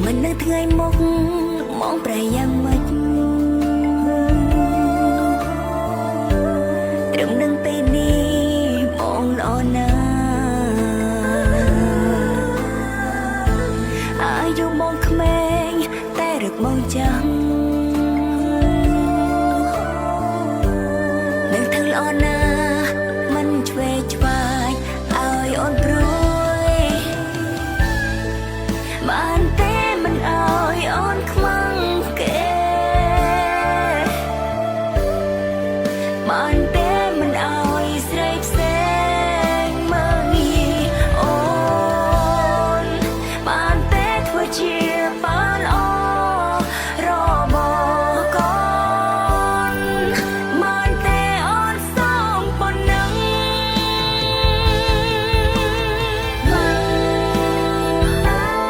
មិននឹងថ្ងៃមុខមកប្រែយ៉ាងម៉េចត្រឹមនឹងពេលនេះបងល្អណាស់អាយុបងក្មេងតែរឹកបងចាំងនឹងធ្វើល្អណាស់មិនឆ្វេងឆ្វាយឲ្យអូនព្រួយបានទេ។